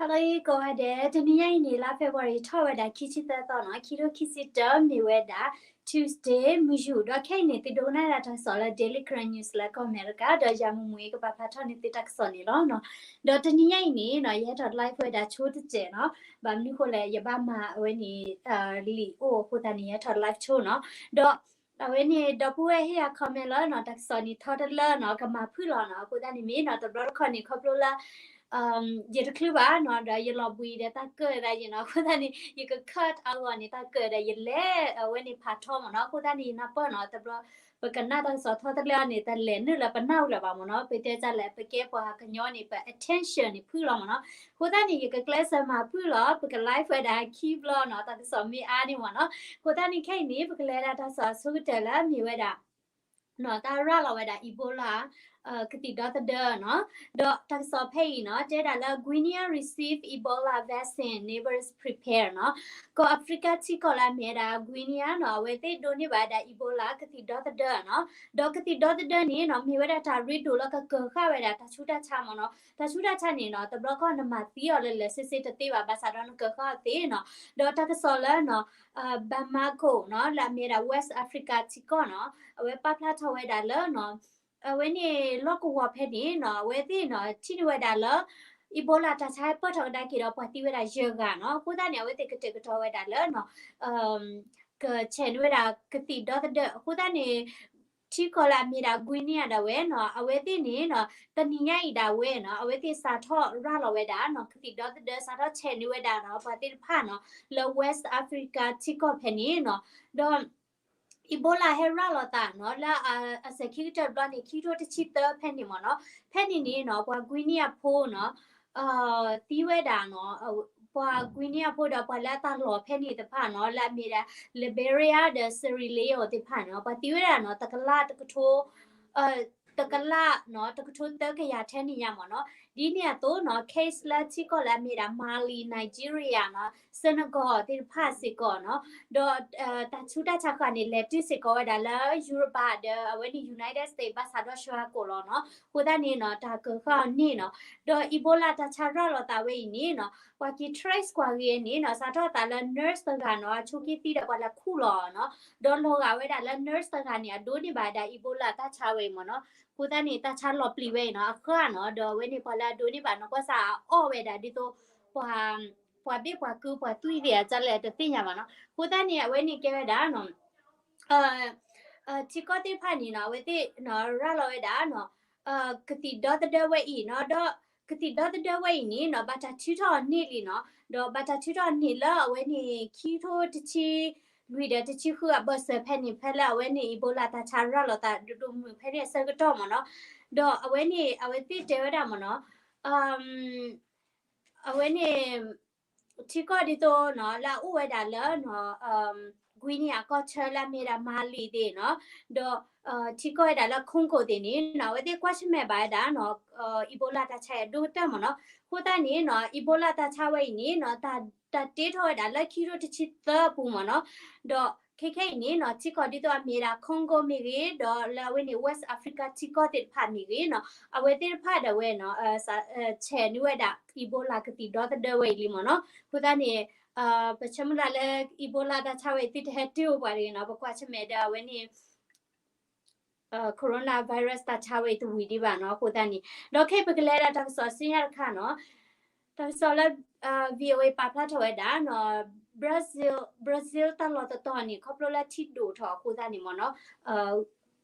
Hello ကိးဂၤဒဲး, တနံၤညါအံၤန့ၣ် လါ February ထီၣ်ဝဲဒၣ်ခံဆံသၢသီနီၤ, ခံထိခံဆံတၢ မ့ၢ်ဝဲဒၣ် Tuesday မုၢ်ယူာ်, ဒီးခဲအံၤန့ၣ် သုဒိကနၣ်ဒၣ်တၢ်ကစီၣ်လၢ Daily Karen News လၢကီၢ်အမဲရကၤ, ဒီးယၤမူမူအံၤ ကပာ်ဖျါထီၣ်န့ၢ်သုတၢ်ကစီၣ်န့ၣ်လီၤ. ဒီးတနံၤညါအံၤန့ၣ်နီၤ ယဟဲထီၣ် live ဝဲဒၣ်ဆိတစဲးနီၤ, ဘၣ်မနုၤဃိလဲၣ် ယဘၣ်မၤအဝဲန့ၣ် လံာ်အိၣ်အဃိသတးန့ၣ် ယဟဲထီၣ် live ဆိနီၤ, ဒီး အဝဲန့ၣ် ဒီပုၢ်ဝဲၢ်ဟ့ၣ်ယၤ comment လၢနီၤ တၢ်ကစီၣ်န့ၣ်ထီတလၢနီၤ ကမၤဖုၣ်လီၤနီၤ, အဃိသတးန့ၣ်မ့ၢ်နီၤ တဘျီတခီၣ်န့ၣ် ခီဖျိလၢ ယတချုးဘၣ်နီၤ ဒီးယလီၤဘှံးဒီးတၢ်ကၢၣ်ဒၣ်ယနီၤ, အဃိသတးန့ၣ် ယက cut အဂီၢ်န့ၣ် တၢ်ကၢၣ်ဒီးယလဲၤအဝဲန့ၣ်ဖးထီမ့ၢ်နီၤ, အဃိသတးန့ၣ် ယနၢ်ပၢၢ်နီၤ တဘျီ ပကနၣ်တၢ်ကစီၣ်ထီတလၢအီၤန့ၣ် တလဲၤနုာ်လၢပနၢ်အိၣ်လၢၤဘၣ်မ့ၢ်နီၤ, ပတဲတၢ်လဲၣ် ပကဲပှၤကညီန့ၣ် ပ attention န့ၣ်ဖုၣ်လီၤမ့ၢ်နီၤ, အဃိသတးန့ၣ် ယကကျဲးစၢးမၤဖုၣ်လီၤ ပက live ဝဲဒၣ်ခံဘျီနီၤ တၢ်ကစီၣ်မ့ၢ်အါန့ၣ်မ့ၢ်နီၤ, အဃိသတးန့ၣ် ခဲအံၤန့ၣ် ပကလဲၤဒၣ်တၢ်ကစီၣ်အဆိကတၢၢ်လၢမ့ၢ်ဝဲဒၣ် နီၤ တၢ်ရၤလီၤဝဲဒၣ် Ebola ကသံၣ်ဒီသဒၢနီၤ, ဒီးတၢ်ကစီၣ်ဖဲအံၤနီၤ တဲဒၣ်လၢ Guinea receive Ebola vaccine, neighbors prepare နီၤ, ကီၢ်အဖရံကၣ်ထံကီၢ်လၢအမ့ၢ်ဝဲဒၣ် Guinea နီၤ အဝဲသ့ၣ်ဒိးန့ၢ်ဘၣ်ဝဲဒၣ် Ebola ကသံၣ်ဒီသဒၢနီၤ, ဒီးကသံၣ်ဒီသဒၢန့ၣ်နီၤ မ့ၢ်ဝဲဒၣ်တၢ်ရ့ဒိၣ်လၢကကၢၤဃာ်ဝဲဒၣ်တၢ်ဆူးတၢ်ဆါမ့ၢ်နီၤ, တၢ်ဆူးတၢ်ဆါန့ၣ်နီၤ တဘျီခီၣ်နမၤသံအီၤလၢလၢာ်ဆ့ဆ့တသ့ဘၣ် ဘၣ်ဆၣ်ဒီးနကၢၤဃာ်အီၤသ့နီၤ, ဒီးတၢ်ကစီၣ်လၢနီၤ Bamako နီၤ လၢအမ့ၢ်ဝဲဒၣ် West Africa ထံကီၢ်နီၤ အဝဲပာ်ဖျါထီၣ်ဝဲဒၣ်လၢနီၤ အဝဲန့ၣ်လီၢ်ကဝီၤဖဲန့ၣ်နီၤ အဝဲသ့ၣ်နီၤ ထံၣ်န့ၢ်ဝဲဒၣ်လၢ Ebola တၢ်ဆါဟဲပၢၢ်ထီၣ်ကဒါက့ၤဒီးပှၤသံဝဲဒၣ်ယဲၢ်ဂၤနီၤ, အဃိသတးန့ၣ် အဝဲသ့ၣ်ကတဲာ်ကတီၤဝဲဒၣ်လၢနီၤ ကဆဲးန့ၢ်ဝဲဒၣ်ကသံၣ်ဒီသဒၢ အဃိသတးန့ၣ် ထံကီၢ်လၢအမ့ၢ်ဒၣ် Guinea ဒၣ်ဝဲနီၤ အဝဲသ့ၣ်န့ၣ်နီၤ တနံၤညါအံၤဒၣ်ဝဲနီၤ အဝဲသ့ၣ်စးထီၣ်ရၤလီၤဝဲဒၣ်နီၤ ကသံၣ်ဒီသဒၢ စးထီၣ်ဆဲးန့ၢ်ဝဲဒၣ်နီၤ ပှၤသ့ၣ်တဖၣ်နီၤ လၢ West Africa ထံကီၢ်ဖဲန့ၣ်နီၤ, ဒီး Ebola ဟဲရၤလီၤသးနီၤ လၢအစဲးခံကတၢၢ်တဘျီန့ၣ် ခံကထိတဆံသၢဖဲန့ၣ်မ့ၢ်နီၤ, ဖဲန့ၣ်န့ၣ်နီၤ ပှၤ Guinea ဖိနီၤ သံဝဲဒၣ်နီၤ ပှၤ Guinea ဖိဒီးပှၤလၢအတၢ်လီၢ်ဖဲန့ၣ်တဖၣ်နီၤ လၢအမ့ၢ်ဒၣ် Liberia ဒီး Sierra Leone သ့ၣ်တဖၣ်နီၤ ပှၤသံဝဲဒၣ်နီၤ တကလးတကထိ တကလးနီၤ တကထိသၢကယၤထဲန့ၣ်ညါမ့ၢ်နီၤ, ဒ်န့ၣ်အသိးနီၤ case လၢထံကီၢ်လၢအမ့ၢ်ဒၣ် Mali, Nigeria နီၤ Senegal သ့ၣ်တဖၣ်စ့ၢ်ကီးနီၤ, ဒီး တၢ်ဆူးတၢ်ဆါဃာ်န့ၣ် လဲၤတုၤစ့ၢ်ကီးဝဲဒၣ်လၢ Europe ဒီးအဝဲန့ၣ် United States ဘၣ်ဆၣ်ဒီး Chicago လီၤနီၤ, အဃိသတးန့ၣ်နီၤ တၢ်ကၢၤဃာ်အီၤန့ၣ်နီၤ, ဒီး Ebola တၢ်ဆါရၤလီၤသးဝဲအံၤန့ၣ်နီၤ ပှၤက့ၤ trace ကွၢ်ဂ့ၤန့ၣ်နီၤ စးထီၣ်သးလၢ nurse တဂၤနီၤ အဆိးက့သံဒီးပှၤလဲၤခူၣ်လီၤနီၤ, ဒီးလီၤဂာ်ဝဲဒၣ်လၢ nurse တဂၤန့ၣ် အဒိးန့ၢ်ဘၣ်ဝဲဒၣ် Ebola တၢ်ဆါဝဲအံၤမ့ၢ်နီၤ, အဃိသတးန့ၣ် တၢ်ဆါလီၤပျံၤဝဲအံၤနီၤ အဃၢ်နီၤ, ဒီးအဝဲန့ၣ်ပှၤလၢအဒိးန့ၢ်ဘၣ်နီၤ ကွၢ်စၢ်အအီၣ်ဝဲဒၣ်ဒ်သိး ပှၤ ပှၤဘ့ၣ်ပှၤကုပှၤသွံၣ်သ့ၣ်အတၢ်လဲၣ်တသ့ၣ်ညါဘၣ်နီၤ, အဃိသတးန့ၣ် အဝဲန့ၣ်ကဲဝဲဒၣ်နီၤ ထံကီၢ်သ့ၣ်တဖၣ်န့ၣ်နီၤ အဝဲသ့ၣ်နီၤ ရၤလီၤဝဲဒၣ်နီၤ ကသံၣ်ဒီသဒၢဝဲအံၤနီၤ, ဒီးကသံၣ်ဒီသဒၢဝဲအံၤန့ၣ်နီၤ ဘၣ်တၢ်ထုးထီၣ်န့ၢ်လံနီၤ, ဒီးဘၣ်တၢ်ထုးထီၣ်န့ၢ်လၢအဝဲန့ၣ် ခံကထိတဆံလွံၢ်ဒီးတဆံဃုအဘၢၣ်စၢၤဖဲန့ၣ် ဖဲလၢအဝဲန့ၣ် Ebola တၢ်ဆါရၤလီၤသးဒိၣ်ဒိၣ်မုၢ်မုၢ်ဖဲန့ၣ်အဆၢကတီၢ်မ့ၢ်နီၤ, ဒီးအဝဲန့ၣ် အဝဲသ့ၣ်တဲဝဲဒၣ်မ့ၢ်နီၤ အဝဲန့ၣ် ထံကီၢ်ဒ်သိးနီၤ လၢအအိၣ်ဝဲဒၣ်လၢနီၤ Guinea အကီၢ်ဆၢလၢအမ့ၢ်ဒၣ် Mali သ့ၣ်နီၤ, ဒီး ထံကီၢ်ဝဲဒၣ်လၢ Congo သ့ၣ်န့ၣ်နီၤ အဝဲသ့ၣ်ကွၢ်ဆၢၣ်မဲာ်ဘၣ်ဝဲဒၣ်နီၤ Ebola တၢ်ဆါအံၤအဒိၣ်ကတၢၢ်မ့ၢ်နီၤ, အဃိသတးန့ၣ်နီၤ Ebola တၢ်ဆါဝဲအံၤန့ၣ်နီၤ တၢ် တၢ်တ့ထီၣ်ဝဲဒၣ်လၢခံကထိတဆံသၢအပူၤမ့ၢ်နီၤ, ဒီးခဲခဲအံၤန့ၣ်နီၤ ထံကီၢ်ဒ်သိးအမ့ၢ်ဒၣ် Congo မ့ၢ်ဂ့ၤ ဒီးလၢအဝဲန့ၣ် West Africa ထံကီၢ်သ့ၣ်တဖၣ်မ့ၢ်ဂ့ၤနီၤ အဝဲသ့ၣ်တဖၣ်ဒၣ်ဝဲနီၤ ဆဲးန့ၢ်ဝဲဒၣ် Ebola ကသံၣ်ဒီသဒၢဝဲအံၤလံမ့ၢ်နီၤ, အဃိသတးန့ၣ် ပဆၢမုၢ်လၢ်လၢ Ebola တၢ်ဆါဝဲအံၤ သုတဟဲတ့ၢ်အိၣ်ပှၤတဂ့ၤနီၤ, ပကွၢ်ဆၢၣ်မဲာ်ဒီးအဝဲန့ၣ် coronavirus တၢ်ဆါဝဲအံၤတဝံၤဒံးဘၣ်နီၤ, အဃိသတးန့ၣ် ဒီးခဲအံၤပကလဲၤဒၣ်တၢ်ကစီၣ်ဆူညါတခါနီၤ, တၢ်ကစီၣ်လၢ VOA ပာ်ဖျါထီၣ်ဝဲဒၣ်နီၤ Brazil, Brazil တၢ်လီၢ်တတီၤန့ၣ် ခီဖျိလၢထံဒိၣ်ထီၣ်အဃိသတးန့ၣ်မ့ၢ်နီၤ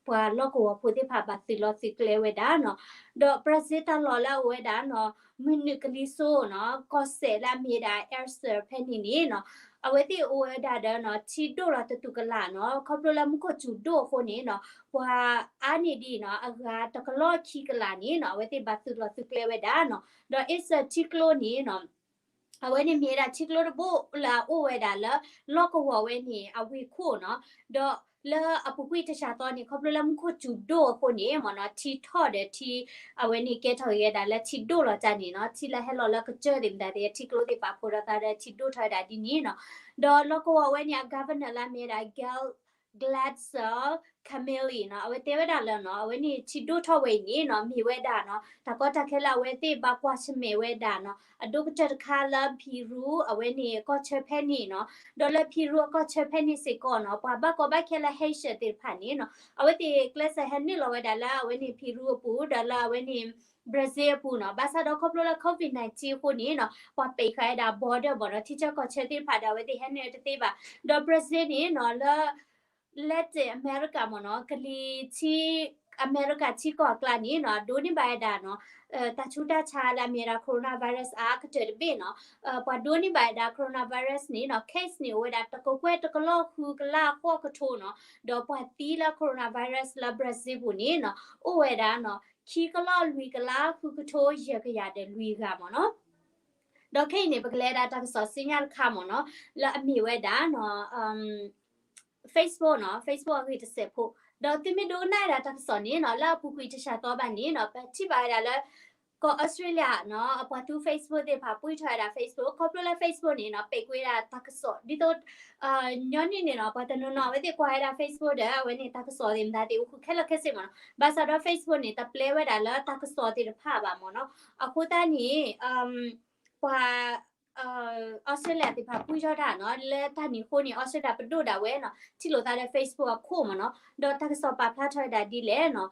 ပှၤလီၢ်ကဝီၤဖိသ့ၣ်တဖၣ်ဘၣ်သုးလီၤသုးကျဲဝဲဒၣ်နီၤ, ဒီး Brazil တၢ်လီၢ်လၢအအိၣ်ဝဲဒၣ်နီၤ မုၢ်နုာ်ကလံၤစိနီၤ ကီၢ်စဲၣ်လၢအမ့ၢ်ဝဲဒၣ် Acre ဖဲန့ၣ်န့ၣ်နီၤ အဝဲသ့ၣ်အိၣ်ဝဲဒၣ်ဒီးနီၤ ထံဒိၣ်လီၤတတူာ်ကလာ်နီၤ ခီဖျိလၢမူခိၣ်စူၤဒိၣ်အဃိန့ၣ်နီၤ ပှၤအါန့ၢ်ဒံးနီၤ အဂၤတကလီၢ်ခံကလးန့ၣ်နီၤ အဝဲသ့ၣ်ဘၣ်သုးလီၤသုးကျဲဝဲဒၣ်နီၤ, ဒီးအ့စၢၣ်ထံကျိန့ၣ်နီၤ အဝဲန့ၣ်မ့ၢ်ဝဲဒၣ်ထံကျိတဘိလၢအအိၣ်ဝဲဒၣ်လၢ လီၢ်ကဝီၤဝဲန့ၣ် အဝ့ၢ်ခိၣ်နီၤ, ဒီးလၢအပူၤကွံာ်တစှၤသီန့ၣ် ခီဖျိလၢမူခိၣ်စူၤဒိၣ်အဃိန့ၣ်မ့ၢ်နီၤ ထံထီၣ်ဒီးထံ အဝဲန့ၣ်ကဲထီၣ်က့ၤဝဲဒၣ်လၢထံဒိၣ်လီၤတၢ်န့ၣ်နီၤ, ထံလၢဟဲလီၤလၢကစၢၢ်သ့ၣ်မတၤသ့ၣ် ထံကျိသ့ၣ်ပာ်ဖှိၣ်ဒီးသးဒီးထံဒိၣ်ထီၣ်ဝဲဒၣ်ဒ်န့ၣ်နီၤ, ဒီးလီၢ်ကဝီၤဝဲန့ၣ် အ governor လၢအမ့ၢ်ဝဲဒၣ် Gail Gladys Camilli နီၤ အဝဲတဲဝဲဒၣ်လၢနီၤ အဝဲန့ၣ်ထံဒိၣ်ထီၣ်ဝဲအံၤန့ၣ်နီၤ မ့ၢ်ဝဲဒၣ်နီၤ တၢ်ကီတၢ်ခဲလၢအဝဲသ့ၣ်ဘၣ်ကွၢ်ဆၢၣ်မဲာ်ဝဲဒၣ်နီၤ အဒိၣ်ကတၢၢ်တခါလၢ Peru အဝဲန့ၣ်ကီၢ်ဆၢဖဲန့ၣ်နီၤ ဒီးလၢ Peru အကီၢ်ဆၢဖဲန့ၣ်စ့ၢ်ကီးနီၤ ပှၤဘၣ်ကီဘၣ်ခဲလၢ Haitian သ့ၣ်တဖၣ်န့ၣ်နီၤ အဝဲသ့ၣ်ကျဲးစၢးဟဲနုာ်လီၤဝဲဒၣ်လၢအဝဲန့ၣ် Peru အပူၤ ဒီးလၢအဝဲန့ၣ် Brazil အပူၤနီၤ ဘၣ်ဆၣ်ဒီးခီဖျိလၢ COVID nineteen အဃိန့ၣ်နီၤ ပှၤပဲာ်ဃာ်ဝဲဒၣ် border မ့ၢ်နီၤ ထံဆၢကီၢ်ဆၢသ့ၣ်တဖၣ်ဒီးအဝဲသ့ၣ်ဟဲနုာ်တသ့ဘၣ် ဒီး Brazil န့ၣ်နီၤ လၢ Latin America မ့ၢ်နီၤ ကလံၤထံ အမဲရကၤထံကီၢ်အကျါန့ၣ်နီၤ ဒိးန့ၢ်ဘၣ်ဝဲဒၣ်နီၤ တၢ်ဆူးတၢ်ဆါလၢအမ့ၢ်ဝဲဒၣ် coronavirus အါကတၢၢ်တဘ့ၣ်နီၤ ပှၤဒိးန့ၢ်ဘၣ်ဝဲဒၣ် coronavirus န့ၣ်နီၤ case န့ၣ်အိၣ်ဝဲဒၣ် တကကွဲၢ်တကလီၢ်ဃုကလးဃိးကထိနီၤ ဒီးပှၤသံလၢ coronavirus လၢ Brazil ပူၤန့ၣ်နီၤ အိၣ်ဝဲဒၣ်နီၤ ခံကလီၢ်လွံၢ်ကလးဃုကထိယဲၢ်ကယၤဒီးလွံၢ်ဂၤမ့ၢ်နီၤ ဒီးခဲအံၤန့ၣ် ပကလဲၤဒၣ်တၢ်ကစီၣ်စံညါတခါမ့ၢ်နီၤ လၢအမ့ၢ်ဝဲဒၣ်နီၤ Facebook နီၤ Facebook အဂ့ၢ်တစဲးဖိ ဒီးသုမ့ၢ်ဒိကနၣ်ဝဲဒၣ်တၢ်ကစီၣ်န့ၣ်နီၤ လၢအပူၤကွံာ်တစှၤသီဘၣ်န့ၣ်နီၤ ပထံၣ်ဘၣ်ဝဲဒၣ်လၢ ကီၢ်အီစထြ့လယါနီၤ အပှၤသူ Facebook သ့ၣ်တဖၣ် ပှံၢ်ထီၣ်ဝဲဒၣ် Facebook ခီဖျိလၢ Facebook န့ၣ်နီၤ ပဲာ်ကွံာ်ဝဲဒၣ်တၢ်ကစီၣ် ဒ်သိး ညီနုၢ်န့ၣ်နီၤ ပှၤတနီၤနီၤ အဝဲသ့ၣ်ကွၢ်ဝဲဒၣ် Facebook ဒီး အဝဲန့ၣ်တၢ်ကစီၣ်သ့ၣ်မတၤသ့ၣ် အိၣ်ဃုာ်ခဲလၢာ်ခဲဆ့မ့ၢ်နီၤ ဘၣ်ဆၣ်ဒီး Facebook န့ၣ် တပျဲဝဲဒၣ်လၢတၢ်ကစီၣ်သ့ၣ်တဖၣ်ဘၣ်မ့ၢ်နီၤ အဃိသတးန့ၣ် ပှၤ အီစထြ့လယါသ့ၣ်တဖၣ် ပှံၢ်ထီၣ်တၢ်နီၤ လၢတၢ်န့ၣ်အဃိန့ၣ် အီစထြ့လယါပဒိၣ်ဒၣ်ဝဲနီၤ ထံၣ်လိာ်သးဒီး Facebook အခိၣ်မ့ၢ်နီၤ ဒီးတၢ်ကစီၣ်ပာ်ဖျါထီၣ်ဝဲဒၣ်ဒ်လဲၣ်နီၤ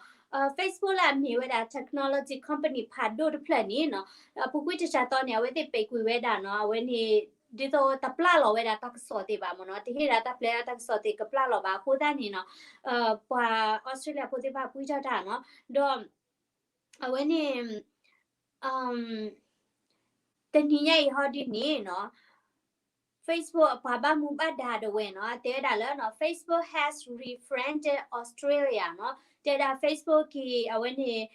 Facebook လၢအမ့ၢ်ဝဲဒၣ် technology company ဖးဒိၣ်တဖျၢၣ်န့ၣ်နီၤ အပူၤကွံာ်တစှၤသီန့ၣ် အဝဲသ့ၣ်ပဲာ်ကွံာ်ဝဲဒၣ်နီၤ အဝဲန့ၣ် ဒ်သိးတပျၢ်လီၤဝဲဒၣ်တၢ်ကစီၣ်သ့ၣ်ဘၣ်မ့ၢ်နီၤ တဟ့ၣ်ဒၣ်တၢ်ပျဲတၢ်ကစီၣ်သ့ၣ်ကပျၢ်လီၤဘၣ် အဃိသတးန့ၣ်နီၤ ပှၤအီစထြ့လယါဖိသ့ၣ်တဖၣ်ပှံၢ်ထီၣ်တၢ်နီၤ ဒီး အဝဲန့ၣ် တနံၤညါအံၤဟီဒ်န့ၣ်နီၤ Facebook အပှၤဘၣ်မူဘၣ်ဒါဒၣ်ဝဲနီၤ တဲဝဲဒၣ်လၢ Facebook has rebranded Australia နီၤ တဲဝဲဒၣ် Facebook က့ၤ အဝဲန့ၣ်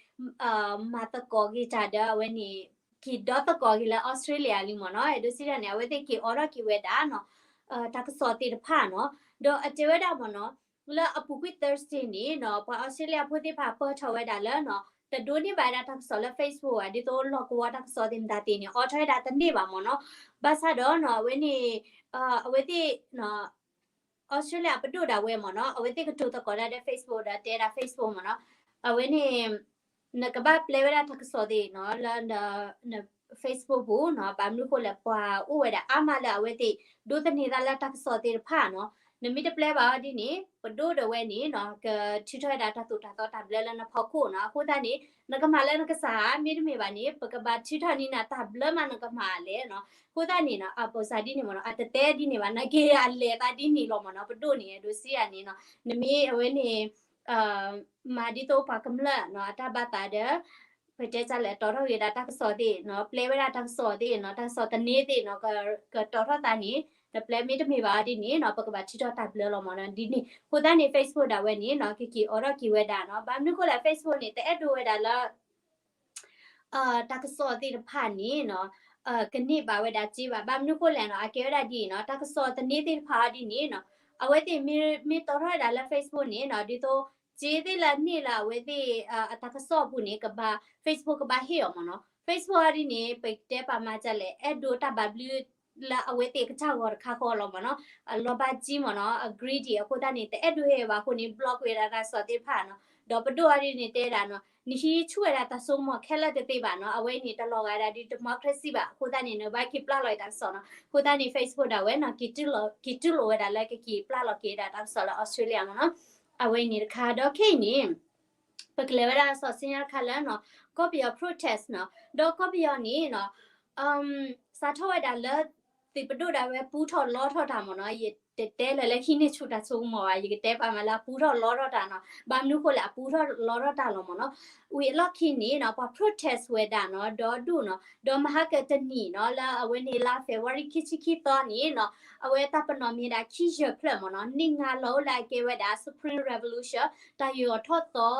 မၤသကိးက့ၤတၢ်ဒီး အဝဲန့ၣ် က့ၤဒီသကိးက့ၤလၢ Australia လံမ့ၢ်နီၤ အဲၣ်ဒိးစံးဒၣ်န့ၣ် အဝဲသ့ၣ်က့ၤအိးထီၣ်က့ၤဝဲဒၣ်နီၤ တၢ်ကစီၣ်သ့ၣ်တဖၣ်နီၤ ဒီးအတဲဝဲဒၣ်မ့ၢ်နီၤ လၢအပူၤကွံာ် Thursday န့ၣ်နီၤ ပှၤအီစထြ့လယါဖိသ့ၣ်တဖၣ်ပၢၢ်ထီၣ်ဝဲဒၣ်လၢနီၤ တဒိးန့ၢ်ဘၣ်ဝဲဒၣ်တၢ်ကစီၣ်လၢ Facebook ဘၣ် ဒ်သိးလီၢ်ကဝီၤတၢ်ကစီၣ်သ့ၣ်မတၤသ့ၣ်န့ၣ် အိးထီၣ်ဝဲဒၣ်တန့ၢ်ဘၣ်မ့ၢ်နီၤ ဘၣ်ဆၣ်ဒီးနီၤ အဝဲန့ၣ် အဝဲသ့ၣ် အီစထြ့လယါပဒိၣ်ဒၣ်ဝဲမ့ၢ်နီၤ အဝဲသ့ၣ်ကတိၤသကိးတၢ်ဒီး Facebook ဒီးတဲဒၣ် Facebook မ့ၢ်နီၤ အဝဲန့ၣ် နကဘၣ်ပျဲဝဲဒၣ်တၢ်ကစီၣ်သ့ၣ်နီၤ လၢ Facebook ပူၤနီၤ ဘၣ်မနုၤဃိလဲၣ် ပှၤအိၣ်ဝဲဒၣ်အါမးလၢအဝဲသ့ၣ် ဒိးသန့ၤသးလၢတၢ်ကစီၣ်သ့ၣ်တဖၣ်နီၤ နမ့ၢ်တပျဲဘၣ်အီၤဒ်န့ၣ် ပဒိၣ်ဒၣ်ဝဲန့ၣ်နီၤ ကထုးထီၣ်ဝဲဒၣ်တၢ်သိၣ်တၢ်သီတၢ်ဘျၢလၢနဖီခိၣ်နီၤ အဃိသတးန့ၣ် နကမၤလၢနကစၢ်ဧါ မ့တမ့ၢ်ဘၣ်န့ၣ် ပကဘၣ်ထုးထီၣ်န့ၢ်နၤတၢ်ဘျၢမးနကမၤလဲၣ်နီၤ အဃိသတးန့ၣ်နီၤ အပီၢ်စၢ်ဒ်န့ၣ်မ့ၢ်နီၤ အတတဲဒ်န့ၣ်ဘၣ် နာ်က့အလဲၤသးဒ်န့ၣ်လီၤမ့ၢ်နီၤ ပဒိၣ်န့ၣ် ဒိးစံးယၤန့ၣ်နီၤ နမ့ၢ်အဝဲန့ၣ် မၤဒ်သိးပှၤကမျၢၢ်နီၤ အတၢ်ဘၣ်သးဒီး ပတဲတၢ်လဲၣ် တီထီၣ်က့ၤဒၣ်တၢ်ကစီၣ်သ့ၣ်နီၤ ပျဲဝဲဒၣ်တၢ်ကစီၣ်သ့ၣ်နီၤ တၢ်ကစီၣ်သန့သ့ၣ်နီၤ ကတီထီၣ်သးန့ၣ် နပျဲမ့တမ့ၢ်ဘၣ်အီၤဒ်န့ၣ်နီၤ ပကဘၣ်ထုးထီၣ်တၢ်ဘျၢလီၤမ့ၢ်နီၤ ဒ်န့ၣ် အဃိသတးန့ၣ် Facebook ဒၣ်ဝဲန့ၣ်နီၤ ကက့ၤအိးထီၣ်က့ၤဝဲဒၣ်နီၤ ဘၣ်မနုၤဃိလဲၣ် Facebook န့ၣ် တအဲၣ်ဒိးဝဲဒၣ်လၢ တၢ်ကစီၣ်သ့ၣ်တဖၣ်န့ၣ်နီၤ ကန့ၢ်ဘၣ်ဝဲဒၣ်စ့ဘၣ် ဘၣ်မနုၤဃိလဲၣ်နီၤ အကဲဝဲဒၣ်ဒ်အံၤနီၤ တၢ်ကစီၣ်သန့သ့ၣ်တဖၣ်အီၤဒ်န့ၣ်နီၤ အဝဲသ့ၣ်မ့ၢ်တီထီၣ်ဝဲဒၣ်လၢ Facebook န့ၣ်နီၤ ဒ်သိး စ့သ့ၣ်လၢန့ၢ်လၢအဝဲသ့ၣ် အတၢ်ကစီၣ်အပူၤန့ၣ် ကဘၣ် Facebook ကဘၣ်ဟ့ၣ်အီၤမ့ၢ်နီၤ Facebook အီၤဒ်န့ၣ် ပတဲပာ်မၤဒ်လဲၣ် အဲၣ်ဒိးတၢ်ဘၣ်ဘျုး လၢအဝဲသ့ၣ်ကစၢ်ဂီၤတခါဃီလီၤမ့ၢ်နီၤ အလီၤဘၣ်ကံမ့ၢ်နီၤ အ greedy အဃိသတးန့ၣ် တအဲၣ်ဒိးဟ့ၣ်ဘၣ်အဃိန့ၣ် block ဝဲဒၣ်တၢ်ကစီၣ်သ့ၣ်တဖၣ်နီၤ ဒီးပဒိၣ်အီၤဒ်န့ၣ်တဲဒၣ်နီၤ နဟံးဆူၣ်ဝဲဒၣ်တၢ်စိကမီၤခဲလၢာ်တသ့ဘၣ်နီၤ အဝဲန့ၣ်တလီၤဂာ်ဒၣ်ဒ် democracy ဘၣ် အဃိသတးန့ၣ် နဘၣ်က့ၤပျၢ်လီၤတၢ်ကစီၣ်နီၤ အဃိသတးန့ၣ် Facebook ဒၣ်ဝဲနီၤ က့ၤတူၢ်လိာ်ဝဲဒၣ်လၢကက့ၤပျၢ်လီၤက့ၤဒၣ်တၢ်ကစီၣ်လၢ Australia မ့ၢ်နီၤ အဝဲန့ၣ်တခါ ဒီးခဲအံၤန့ၣ် ပကလဲၤဝဲဒၣ်တၢ်ကစီၣ်စံညါတခါလၢနီၤ ကီၢ်ပယီၤ protest နီၤ ဒီးကီၢ်ပယီၤန့ၣ်နီၤ စးထီၣ်ဝဲဒၣ်လၢ သုးပဒိၣ်ဒၣ်ဝဲပူထီၣ်လီထီၣ်တၢ်မ့ၢ်နီၤ ယတတဲလၢၤလၢဟံးန့ၢ်ဆူၣ်တၢ်ဆိကမိၣ်ဘၣ် ယကတဲပာ်မၤလၢအပူထီၣ်လီထီၣ်တၢ်နီၤ ဘၣ်မနုၤဃိလဲၣ် အပူထီၣ်လီထီၣ်တၢ်လီၤမ့ၢ်နီၤ ဝံၤအလီၢ်ခံန့ၣ်နီၤ ပှၤ protest ဝဲဒၣ်နီၤ ဒီဒူၣ်နီၤ ဒီးမဟါကတနံၤနီၤ လၢအဝဲန့ၣ်လါ February ခံဆံခံသီန့ၣ်နီၤ အဝဲတၢ်ပနီၣ်မ့ၢ်ဒၣ်ခံယဲၢ်ဖျၢၣ်မ့ၢ်နီၤ န့ၢ်ငါလီၤအိၣ်လၢအကဲဝဲဒၣ် Spring Revolution တၢ်ယိာ်ထီၣ်သီ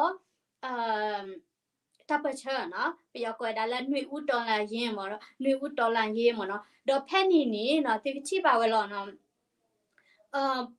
တၢ်ပၢၢ်ဆၢနီၤ ပယီၤကိးဝဲဒၣ်လၢ နွေဦးတော်လှန်ရေး မ့ၢ်နီၤ နွေဦးတော်လှန်ရေး မ့ၢ်နီၤ ဒီးဖဲန့ၣ်န့ၣ်နီၤ သုကထံၣ်ဘၣ်ဝဲလီၤနီၤ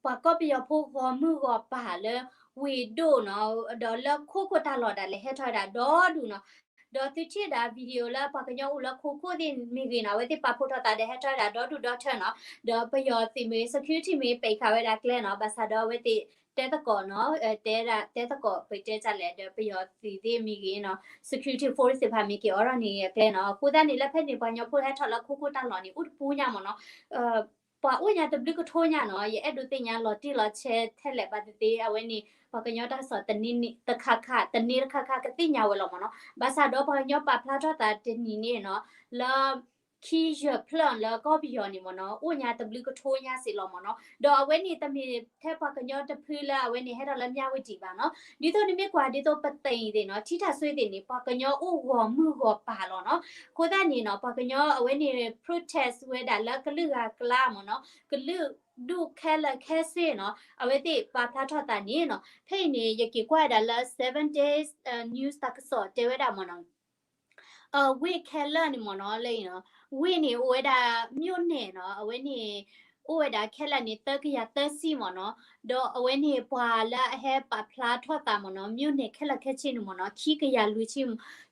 ပှၤကီၢ်ပယီၤဖိဂီၢ်မုၢ်ဂီၢ်ပၢ်လၢ ဝ့ၢ်ဒိၣ်နီၤ ဒီးလၢခိခိၣ်တၢ်လီၢ်ဒၣ်လဲာ်ဟဲထီၣ်ဝဲဒၣ်ဒီဒူၣ်နီၤ ဒီးသုထံၣ်ဒၣ် video လၢပှၤကညီအိၣ်လၢခိခိၣ်သ့ၣ်မ့ၢ်ဂ့ၤနီၤ အဝဲသ့ၣ်ပာ်ဖှိၣ်ထီၣ်သးဒီးဟဲထီၣ်ဝဲဒၣ်ဒီဒူၣ်ဒီထၢနီၤ ဒီးပယီၤသုးမ့ၢ် security မ့ၢ် ပဲာ်ဃာ်ဝဲဒၣ်ကျဲနီၤ ဘၣ်ဆၣ်ဒီးအဝဲသ့ၣ် တဲသကိးနီၤ, တဲဒၣ် တဲသကိး ပတဲတၢ်လဲၣ် ဒီးပယီၤသုးသ့ၣ်မ့ၢ်ဂ့ၤနီၤ, security force သ့ၣ်တဖၣ်မ့ၢ်က့ၤအိးထီၣ်န့ၢ်အကျဲနီၤ. အဃိသတးန့ၣ် လၢဖဲန့ၣ် ပှၤကညီဖိဟဲထီၣ်လၢခိခိၣ်တၢ်လီၢ်န့ၣ် အိၣ်တပူၤညါမ့ၢ်နီၤ, ပှၤအိၣ်ညါတဘျုးကထိညါနီၤ. ယအဲၣ်ဒိးသ့ၣ်ညါလီၤတံၢ်လီၤဆဲးထဲလဲၣ်ဘၣ်သ့ၣ်သ့ၣ် အဝဲန့ၣ် ပှၤကညီတၢ်ကစီၣ်တနံၤတခါခါ တနံၤတခါခါ ကသ့ၣ်ညါဝဲလီၤမ့ၢ်နီၤ. ဘၣ်ဆၣ်ဒီးပှၤကညီပာ်ဖျါထီၣ်သးတနံၤန့ၣ်နီၤ, လၢ ခံယဲၢ်ဖျၢၣ်လၢကီၢ်ပယီၤန့ၣ်မ့ၢ်နီၤ, အိၣ်ညါတဘျုးကထိညါစ့ၢ်လီၤမ့ၢ်နီၤ. ဒီးအဝဲန့ၣ်တမ့ၢ်ထဲပှၤကညီတဖုလၢအဝဲန့ၣ်ဟဲထီၣ်လၢမၠၣ်ဝတံၣ်ဘၣ်နီၤ. ဒ်သိးနမ့ၢ်ကွၢ်ဒ်သိးပသ့ၣ်အံၤသ့ၣ်နီၤ, ထံထၣ်စွ့သ့ၣ်န့ၣ် ပှၤကညီအိၣ်ဂီၢ်မုၢ်ဂီၢ်ပၤလီၤနီၤ. အဃိသတးန့ၣ်နီၤ ပှၤကညီအဝဲန့ၣ် protest ဝဲဒၣ်လၢကလုာ်ဂၤအကျါမ့ၢ်နီၤ, ကလုာ်ဒူၣ်ခဲလၢာ်ခဲဆ့နီၤ, အဝဲသ့ၣ်ပာ်ဖျါထီၣ်သးန့ၣ်နီၤ. ဖဲအံၤန့ၣ် ယက့ၤကွၢ်ဝဲဒၣ်လၢ Seven Days News တၢ်ကစီၣ်တဲဝဲဒၣ်မ့ၢ်နီၤ ဝ့ၢ်ခဲလၢာ်န့ၣ်မ့ၢ်နီၤ, လၢအံၤနီၤ, ဝ့ၢ်န့ၣ်အိၣ်ဝဲဒၣ် မြို့နယ် နီၤ, အဝဲန့ၣ် အိၣ်ဝဲဒၣ်ခဲလၢာ်န့ၣ် သၢကယၤသၢဆံမ့ၢ်နီၤ. ဒီးအဝဲန့ၣ်ပှၤလၢအဟဲပာ်ဖျါထီၣ်သးမ့ၢ်နီၤ, မြို့နယ် ခဲလၢာ်ခဲဆ့န့ၣ်မ့ၢ်နီၤ, ခံကယၤလွံၢ်ဆံ,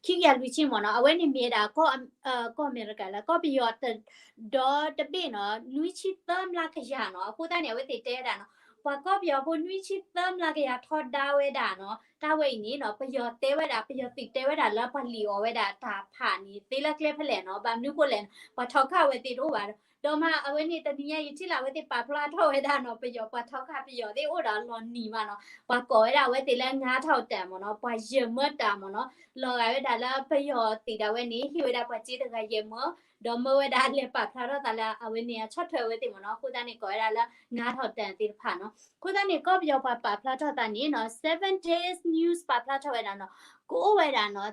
ခံကယၤလွံၢ်ဆံမ့ၢ်နီၤ. အဝဲန့ၣ်မ့ၢ်ဝဲဒၣ် ကီၢ်အမဲရကၤလၢကီၢ်ပယီၤ ဒီတဘ့ၣ်နီၤ, နွံဆံသၢမျးကယၤနီၤ. အဃိသတးန့ၣ် အဝဲသ့ၣ်တဲဝဲဒၣ်နီၤ, ပှၤကီၢ်ပယီၤဖိနွံဆံသၢမျးကယၤထီဒါဝဲဒၣ်နီၤ. တၢ်ဝဲအံၤန့ၣ်နီၤ ပယီၤတဲဝဲဒၣ်, ပယီၤသုးတဲဝဲဒၣ်လၢပှၤလံၣ်အီၤဝဲဒၣ်တၢ်ဖးန့ၣ် သ့လၢကျဲဖဲလဲၣ်နီၤ, ဘၣ်မနုၤဃိလဲၣ်နီၤ, ပှၤထီခၣ်ဝဲသ့ၣ်တအိၣ်ဘၣ်ဒီး. ဒီးမ့ၢ်အဝဲန့ၣ် တနံၤညါယထံၣ်လၢအဝဲသ့ၣ်ပာ်ဖျါထီၣ်ဝဲဒၣ်နီၤ, ပယီၤပှၤထီခၣ် ပယီၤသ့ၣ်အိၣ်ဒီးလီၤနံၤမးနီၤ, ပှၤကိးဝဲဒၣ်အဝဲသ့ၣ်လၢ ငါးထောင့်တန် မ့ၢ်နီၤ, ပှၤယဲၢ်မၢတၢ်မ့ၢ်နီၤ. လီၤဂာ်ဝဲဒၣ်လၢပယီၤသုးဒၣ်ဝဲန့ၣ် ဟ့ၣ်ဝဲဒၣ်ပှၤစ့တဂၤယဲၢ်မၢ, ဒီးမၢဝဲဒၣ်လဲၤပာ်ဖျါထီၣ်သးလၢအဝဲန့ၣ် အဆီၣ်ထွဲဝဲသ့ၣ်မ့ၢ်နီၤ. အဃိသတးန့ၣ် ကိးဝဲဒၣ်လၢ ငါးထောင့်တန် သ့ၣ်တဖၣ်နီၤ. အဃိသတးန့ၣ် ကီၢ်ပယီၤပှၤပာ်ဖျါထီၣ်သးန့ၣ်နီၤ, Seven Days News ပာ်ဖျါထီၣ်ဝဲဒၣ်နီၤ, ကအိၣ်ဝဲဒၣ်နီၤ,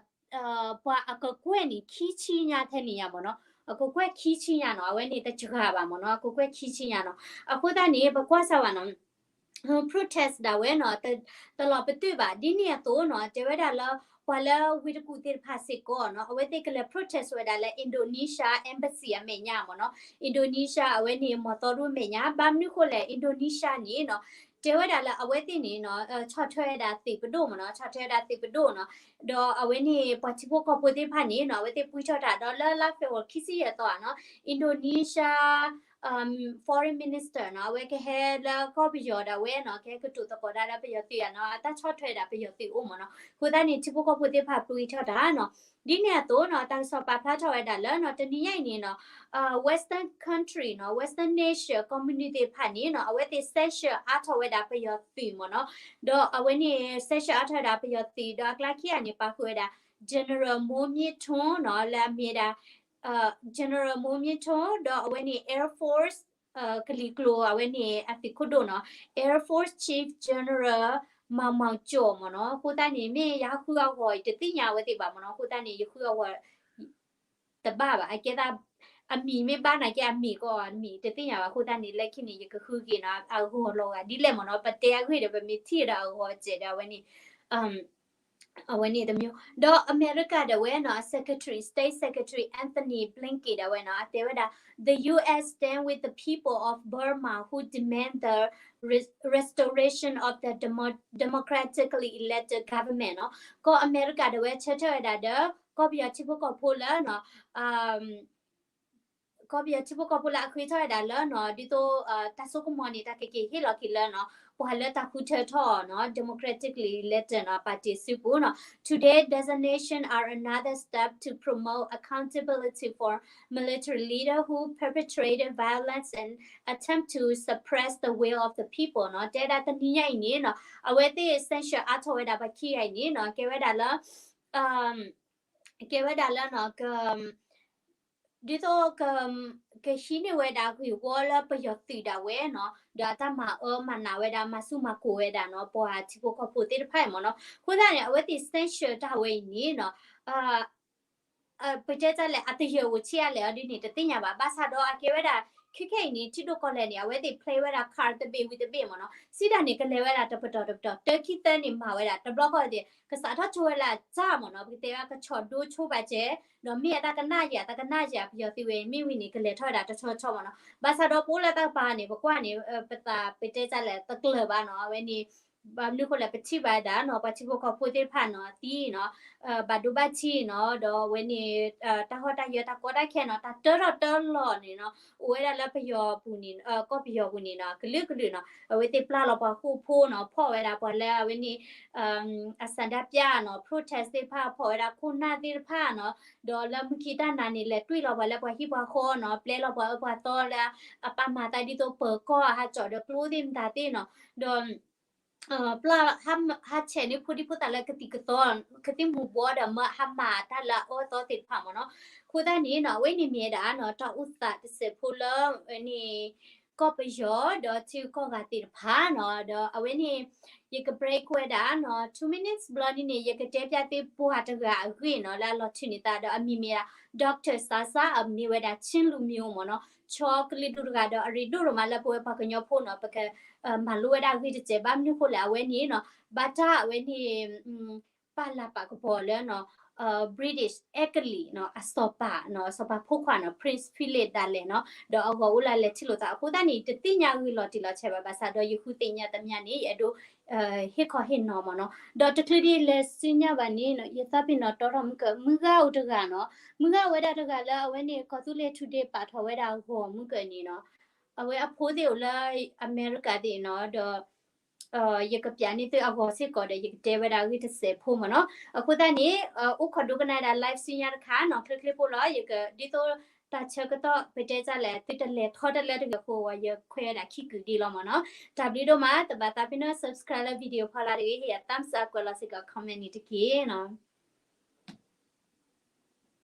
ပှၤအကကွဲၢ်န့ၣ် ခံဆံညါထဲန့ၣ်ယါမ့ၢ်နီၤ, အကကွဲၢ်ခံဆံညါနီၤ, အဝဲန့ၣ်တစှၤဘၣ်မ့ၢ်နီၤ, အကကွဲၢ်ခံဆံညါနီၤ. အဃိသတးန့ၣ် ပကွၢ်စၢ်ဝဲနီၤ protest ဒၣ်ဝဲနီၤ, တလီၤပတုာ်ဘၣ်. ဒ်န့ၣ်အသိးနီၤ, တဲဝဲဒၣ်လၢ ပှၤလၢဝ့ၢ်တကူၣ်သ့ၣ်တဖၣ်စ့ၢ်ကီးနီၤ, အဝဲသ့ၣ်ကလဲၤ protest ဝဲဒၣ်လၢ Indonesia embassy အမဲာ်ညါမ့ၢ်နီၤ. Indonesia အဝဲန့ၣ် မီၤသီဒိၣ်မဲာ်ညါ, ဘၣ်မနုၤဃိလဲၣ် Indonesia န့ၣ်နီၤ, တဲဝဲဒၣ်လၢအဝဲသ့ၣ်န့ၣ်နီၤ, ဆီၣ်ထွဲဝဲဒၣ်သုးပဒိၣ်မ့ၢ်နီၤ, ဆီၣ်ထွဲဝဲဒၣ်သုးပဒိၣ်နီၤ. ဒီးအဝဲန့ၣ် ပှၤထံဖိကီၢ်ဖိသ့ၣ်တဖၣ်န့ၣ်နီၤ, အဝဲသ့ၣ်ပှံထီၣ်တၢ်ဒီးလၢလါ February ခံဆံယဲၢ်သီနီၤ, Indonesia foreign minister နီၤ, အဝဲကဟဲလၢကီၢ်ပယီၤဒၣ်ဝဲနီၤ, ကဟဲကတိၤသကိးတၢ်လၢပယီၤသုးဧါနီၤ, အတၢ်ဆီၣ်ထွဲဒၣ်ပယီၤသုးအိၣ်မ့ၢ်နီၤ. အဃိသတးန့ၣ် ထံဖိကီၢ်ဖိသ့ၣ်တဖၣ်ပှံထီၣ်တၢ်နီၤ. ဒ်န့ၣ်အသိးနီၤ, တၢ်ကစီၣ်ပာ်ဖျါထီၣ်ဝဲဒၣ်လၢနီၤ, တနံၤညါအံၤန့ၣ်နီၤ, Western country နီၤ, Western nation community သ့ၣ်တဖၣ်န့ၣ်နီၤ, အဝဲသ့ၣ် sanction အါထီၣ်ဝဲဒၣ်ပယီၤသုးမ့ၢ်နီၤ. ဒီးအဝဲန့ၣ် sanction အါထီၣ်ဝဲဒၣ်ပယီၤသုး ဒီးအကျါခံဂၤန့ၣ် ပာ်ဃုာ်ဝဲဒၣ် General မိုးမြင့်ထွန်း နီၤ, လၢအမ့ၢ်ဒၣ် General မိုးမြင့်ထွန်း ဒီးအဝဲန့ၣ် Air Force ကလံၤကျိၤ အဝဲန့ၣ်အသုးခိၣ်ဒိၣ်နီၤ, Air Force Chief General မောင်မောင်ကျော် မ့ၢ်နီၤ. အဃိသတးန့ၣ် မ့ၢ်ယဃုအဂီၢ် ယတသ့ၣ်ညါအဝဲသ့ၣ်ဘၣ်မ့ၢ်နီၤ. အဃိသတးန့ၣ် ယဃုအဂီၢ် တဘၣ်ဘၣ်. အကဲသး အမံၤမ့ၢ်ဘၣ်နာ်က့ အမံၤကီး အမံၤတသ့ၣ်ညါဘၣ်. အဃိသတးန့ၣ် လၢခံန့ၣ် ယကဃုက့ၤနီၤ အဂီၢ်လီၤဂာ်ဒ်လဲၣ်မ့ၢ်နီၤ. ပတဲအဂ့ၢ်ဒီး ပမ့ၢ်ထံၣ်ဒီးအဂီၢ်စဲးဒီး အဝဲန့ၣ် အဝဲန့ၣ်တမျိုး. ဒီးအမဲရကၤဒၣ်ဝဲနီၤ Secretary, State Secretary Antony Blinken ဒၣ်ဝဲနီၤ အတဲဝဲဒၣ် The U S stand with the people of Burma who demand the res-, restoration of the demo-, democratically elected government နီၤ. ကီၢ်အမဲရကၤဒၣ်ဝဲဆၢထၢၣ်ဝဲဒၣ်ဒီး ကီၢ်ပယီၤထံဖိကီၢ်ဖိလၢနီၤ ကီၢ်ပယီၤထံဖိကီၢ်ဖိလၢအဃ့ထီၣ်ဝဲဒၣ်လၢနီၤ ဒ်သိး တၢ်စိကမီၤန့ၣ် တၢ်ကက့ၤဟ့ၣ်လီၤက့ၤလၢနီၤ ပှၤလၢတၢ်ဃုထၢထီၣ်နီၤ democratically elected နီၤ ပၣ်တံၣ်စုပူၤနီၤ. Today, designations are another step to promote accountability for military leader who perpetrated violence and attempt to suppress the will of the people နီၤ. တဲဒၣ်တနံၤညါအံၤန့ၣ်နီၤ အဝဲသ့ၣ် sanction အါထီၣ်ဝဲဒၣ်ပှၤခံဂၤအံၤန့ၣ်နီၤ ကဲဝဲဒၣ်လၢ ကဲဝဲဒၣ်လၢနီၤ က ဒ်သိး ကဟံးန့ၢ်ဝဲဒၣ်ဂ့ၢ်ဝီလၢပယီၤသုးဒၣ်ဝဲနီၤ ဒီးအတၢ်မၤအၢမၤနးဝဲဒၣ် မၤဆူၣ်မၤကိၤဝဲဒၣ်နီၤ ပှၤထံဖိကီၢ်ဖိသ့ၣ်တဖၣ်အံၤမ့ၢ်နီၤ. အဃိသတးန့ၣ် အဝဲသ့ၣ် sanction တၢ်ဝဲအံၤန့ၣ်နီၤ ပတဲတၢ်လဲၣ် အတယၢၢ်အိၣ်ဆံးအါလဲၣ်အီၤဒ်န့ၣ် တသ့ၣ်ညါဘၣ်. ဘၣ်ဆၣ်ဒီးအကဲဝဲဒၣ် ခဲခဲအံၤန့ၣ် ထံဒိၣ်ကီၢ်လဲၢ်န့ၣ် အဝဲသ့ၣ် play ဝဲဒၣ် card တဘ့ၣ်ဝံၤတဘ့ၣ်မ့ၢ်နီၤ. စံးတၢ်န့ၣ် ကလဲၤဝဲဒၣ်တပတီၢ်တပတီၢ် တၢခံသၢန့ၣ် မၤဝဲဒၣ် တဘျီဃီသ့ၣ် ကစးထီၣ်ဆိဝဲလၢအစၢ်မ့ၢ်နီၤ ပကတဲဝဲကဆီၣ်ဒိဆိပာ်စဲ ဒီးမ့ၢ်အတၢ်ကနၣ်ယၤ တၢ်ကနၣ်ယၤ ပယီၤသုးဝဲ မ့ၢ်ဝံၤန့ၣ် ကလဲၤထီၣ်ဝဲဒၣ်တဆီဆီမ့ၢ်နီၤ. ဘၣ်ဆၣ်ဒီးပအိၣ်လၢတၢ်ကပၤန့ၣ် ပကွၢ်န့ၣ် ပသးပတဲတၢ်လဲၣ် တကျၢၤဘၣ်နီၤ အဝဲန့ၣ် ဘၣ်မနုၤဃိလဲၣ် ပထံၣ်ဘၣ်ဝဲဒၣ်နီၤ ပှၤထံဖိကီၢ်ဖိသ့ၣ်တဖၣ်နီၤ သံနီၤ ဘၣ်ဒိဘၣ်ထံးနီၤ ဒီးအဝဲန့ၣ် တၢ်ဟီၣ်တၢ်ယၢၤ တၢ်ကီတၢ်ခဲနီၤ တၢ်တၢထီၣ်တၢလီၤန့ၣ်နီၤ အိၣ်ဝဲဒၣ်လၢပယီၤပူၤန့ၣ် ကီၢ်ပယီၤပူၤန့ၣ်နီၤ ကလုာ်ကလုာ်နီၤ အဝဲသ့ၣ်ပျၢ်လီၤပှၤဃိာ်ဖိနီၤ ဖီၣ်ဝဲဒၣ်ပှၤလၢအဝဲန့ၣ် အဆန္ဒပြနီၤ protest သ့ၣ်တဖၣ် ဖီၣ်ဝဲဒၣ်ခိၣ်နၢ်သ့ၣ်တဖၣ်နီၤ ဒီးလၢမုၢ်ခံတၢ်နၤန့ၣ် လဲၤတွံၢ်လီၤပှၤလၢပှၤဟံၣ်ပှၤဃီနီၤ ပျဲလီၤပှၤအၢပှၤသီလၢ အပာ်မၤသးဒ်သိးပၢၤကီၢ် ဟးကၠီၣ်ဒီးကျိသ့ၣ်မတၤသ့ၣ်နီၤ ဒီး ပျၢ် ဟးဆဲးန့ၢ်ဖိဒံဖိသၣ်လၢကသံၣ်ကသီ ကသံၣ်မူၤဘှီဒီးမၢဟးမၤတၢ်လၢအအၢအသီသ့ၣ်တဖၣ်မ့ၢ်နီၤ အဃိသတးန့ၣ်နီၤ အဝဲန့ၣ်မ့ၢ်ဝဲဒၣ်နီၤ တၢ်အိၣ်သးတစဲးဖိလၢ န့ၣ် ကီၢ်ပယီၤ ဒီးထံဂုၤကီၢ်ဂၤသ့ၣ်တဖၣ်နီၤ ဒီးအဝဲန့ၣ် ယက break ဝဲဒၣ်နီၤ two minutes ဘျီန့ၣ်န့ၣ် ယကတဲပျၢ်သ့ၣ်ပှၤတဂၤအဂ့ၢ်နီၤ လၢအလီၤထုးန့ၢ်သးဒီးအမံၤမ့ၢ်ဒၣ် Doctor Sasa အမ့ၢ်ဝဲဒၣ် ချင်းလူမျိုး မ့ၢ်နီၤ ဆီကလုာ်ဒူၣ်တဂၤဒီးအရ့ဒိၣ်ဒိၣ်မးလၢပဝဲပှၤကညီဖိနီၤ ပက မၤလိဝဲဒၣ်အဂ့ၢ်တစဲး ဘၣ်မနုၤဃိလဲၣ် အဝဲန့ၣ်နီၤ ဘၣ်တၢ်အဝဲန့ၣ် ပာ်လၤပာ်ကပီၤလၢနီၤ British အဲကလံးနီၤ အစီၤပၤနီၤ အစီၤပၤဖိခွါနီၤ Prince Philip ဒၣ်လဲာ်နီၤ ဒီးအဂီၤအိၣ်လၢလဲၤထံၣ်လိာ်သး အဃိသတးန့ၣ် တသ့ၣ်ညါဂ့ၤလီၤတံၢ်လီၤဆဲးဘၣ် ဘၣ်ဆၣ်ဒီးယဃုသ့ၣ်ညါတမံၤန့ၣ် ယအဲၣ်ဒိး ဟ့ၣ်ခီဟ့ၣ်နီၤမ့ၢ်နီၤ ဒီးတချုးဒ်လဲၤဆူညါဘၣ်န့ၣ်နီၤ ယသးပ့ၤနီၣ်တီထီၣ်မုၢ်ကၢၢ် မုၢ်ဂၤအိၣ်တဂၤနီၤ မုၢ်ဂၤအိၣ်ဝဲဒၣ်တဂၤလၢအဝဲန့ၣ် ကီၢ်သူလ့ၤ Today ပာ်ထီၣ်ဝဲဒၣ်အဂီၢ်မုၢ်ကၢၢ်န့ၣ်နီၤ အဝဲအဖိသ့ၣ်အိၣ်လၢအမဲရကၤသ့ၣ်နီၤ ဒီး ယကပျးန့ၢ်သုအဂီၤစ့ၢ်ကီးဒီး ယကတဲဝဲဒၣ်အဂ့ၢ်တစဲးဖိမ့ၢ်နီၤ အဃိသတးန့ၣ် အိၣ်ခိးဒိကနၣ်ဒၣ် live ဆူညါတခါနီၤ ချ့ချ့ဖိလီၤ ယကဒ်သိးတၢ်ဆၢကတီၢ် ပတဲတၢ်လဲၣ် သုတလဲၤထီၣ်တၢ်လၢတဂ့ၤအဃိ ယခွဲးဝဲဒၣ်ခံကုာ်ဒံးလီၤမ့ၢ်နီၤ တၢ်ဘျုးဒိၣ်မး တဘၣ်သးပ့ၤနီၣ် subscribe လၢ video ဖီလာ်တဂ့ၤ ဟ့ၣ်ယၤ thumbs up ကွဲးလီၤစ့ၢ်ကီး comment န့ၣ်တက့ၢ်နီၤ